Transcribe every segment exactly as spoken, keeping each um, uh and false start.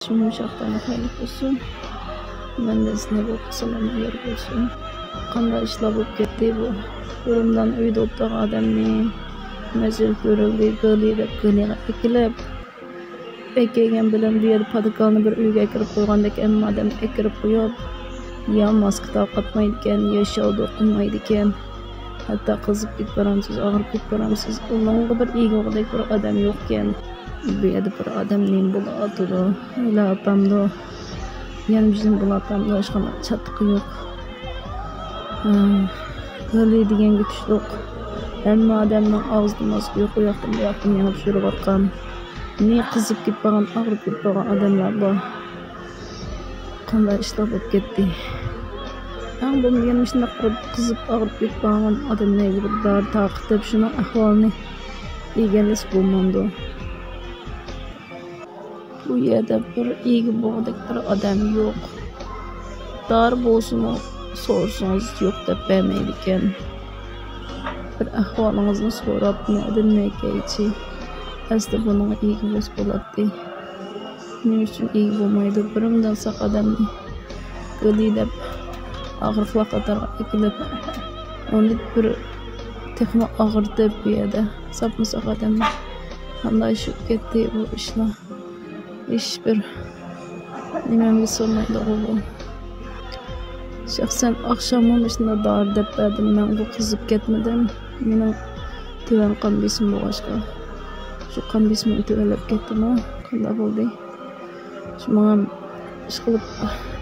يۇمشاق تەنلىك بولسۇن. مەندىن سىلەرگە سالام يار بولسۇن. قانداق ئىشلار بولۇپ كەتتى بۇ؟ بۇرۇندىن ئۆيدە ئولتۇرغان ئادەمنى مەسئۇل كۆرۈلدى، گۆلى دەپ گۆلىگە ئەكېلىپ، ئەكەلگەن بىلەن بۇ يەردە پادىكالنى بىر ئۆيگە ئەكىرىپ قويغاندەك ھەممە ئادەمنى ئەكىرىپ قويۇپ، يا ماسكا تاقاتمايدىكەن، يا شاۋدۇ قىلمايدىكەن. ھەتتا قىزىپ كېتىپ بارامسىز، ئاغرىپ كېتىپ بارامسىز، ئۇنىڭغا بىر ئىگە بولغۇدەك بىر ئادەم يوقكەن. بۇ يەردە بىر ئادەم نېمە بولۇۋاتىدۇ؟ ئۆيلەپ ئاپامدۇ؟ يەنە بىزنى بۇلاپ ئاپامدۇ؟ ھېچقانداق چاتىقى يوق. ھە، گالى دېگەنگە چۈشتۇق. ھەممە ئادەمنىڭ ئاغزىدا ماسكا يوق، ئۇ ياقتىن بۇ ياقتىن يېڭىپ يۈرۈۋاتقان. نى قىزىپ كېتىپ بارغان، ئاغرىپ كېتىپ بارغان ئادەملەر بار. قانداق ئىشلار بولۇپ كەتتى. ئەڭ بولمىغاندا مۇشۇنداق بىر قىزىپ ئاغرىپ كېتىپ قالغان ئادەملەرگە بىر دارى تارقىتىپ، شۇنىڭ ئەھۋالىنى ئىگىلىسە بولمامدۇ؟ بۇ يەردە بىر ئىگە بولغۇدەك بىر ئادەم يوق. دارى بولسىمۇ سورىسىڭىز يوق دەپ بەرمەيدىكەن. بىر ئەھۋالىڭىزنى سوراپ، نەدىن نەگىچە ئەسلى بۇنىڭغا ئىگە بولسا بولاتتى. نېمە ئۈچۈن ئىگە بولمايدۇ؟ بىرىمدىن ساق ئادەمنى گالى دەپ ئاغرىقلار قاتارىغا ئەكېلىپ، ئۇنى بىر تېخىمۇ ئاغرىتىپ، بۇ يەردە ساپمۇ ساق ئادەمنى قانداق ئىش بولۇپ كەتتى بۇ ئىشلار؟ ھېچ بىر نېمەمگە سىغمايدىغۇ بۇ. شەخسەن ئاخشاممۇ مۇشۇنداق دارى دەپ بەردىم، مەن بۇ قىزىپ كەتمىدىم. مېنىڭ تۆۋەن قان بېسىم بولغاچقا، شۇ قان بېسىمىم تۆۋەنلەپ كەتتىمۇ، قانداق بولدى؟ شۇ ماڭا ئىشقىلىپ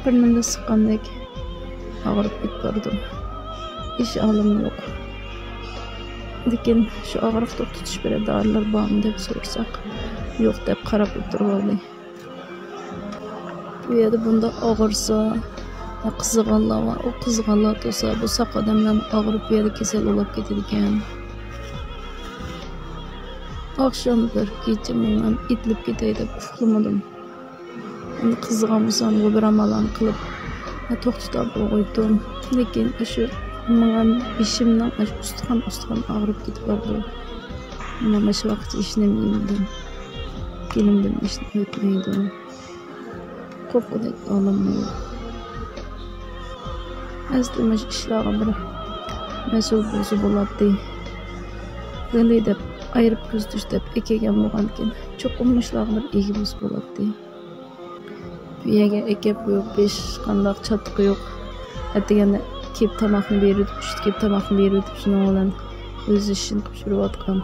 بىر نېمىدە سىققاندەك ئاغرىپ كېتىپ بارىدۇ. ئىش ئالىمى يوق. لېكىن شۇ ئاغرىق توختىتىش بىرەر دارىلار بارمۇ دەپ سورىساق، يوق دەپ قاراپ ئولتۇرۇۋالدى. بۇ يەردە بۇنداق ئاغرىسا، قىزىغانلار بار. ئۇ قىزىغانلار تۇرسا، بۇ ساق ئادەملەرمۇ ئاغرىپ، بۇ يەردە كېسەل بولاپ كېتىدىكەن. ئاخشام بىر كېچە ماڭا ئېتىلىپ كېتەي دەپ ئۇخلىمىدىم. ئەمدى قىزىغان بولسام، بۇ بىر ئاماللارنى قىلىپ، توختىتاپ بولغۇيتتۇم. لېكىن ئاشۇ ماڭا بېشىمنىڭ ئاشۇ ئۇستىخان، ئۇستىخان ئاغرىپ كېتىپ بارىدۇ. مانا مۇشۇ ۋاقىتتا ھېچنېمە يېمىدىم. كېلىمدىن ھېچنېمە ئۆتمەيدۇ. قورققۇدەك ئالىممۇ يوق. ئەسلى مۇشۇ ئىشلارغا بىر مەسئۇل بولسا بولاتتى. گالى دەپ ئايرىپ كۆزىتىش دەپ ئەكەلگەن بولغانىكەن، چوقۇم مۇشۇلارغا بىر ئىگە بولسا بولاتتى. بۇ يەرگە ئەكەپ قويۇپ ھېچقانداق چاتىقى يوق. ئەتىگەندە كېلىپ تاماقنى بېرىۋېتىپ، چۈشتە كېلىپ تاماقنى بېرىۋېتىپ، شۇنىڭ بىلەن ئۆزى ئىشىنى قىلىپ يۈرۈۋاتقان.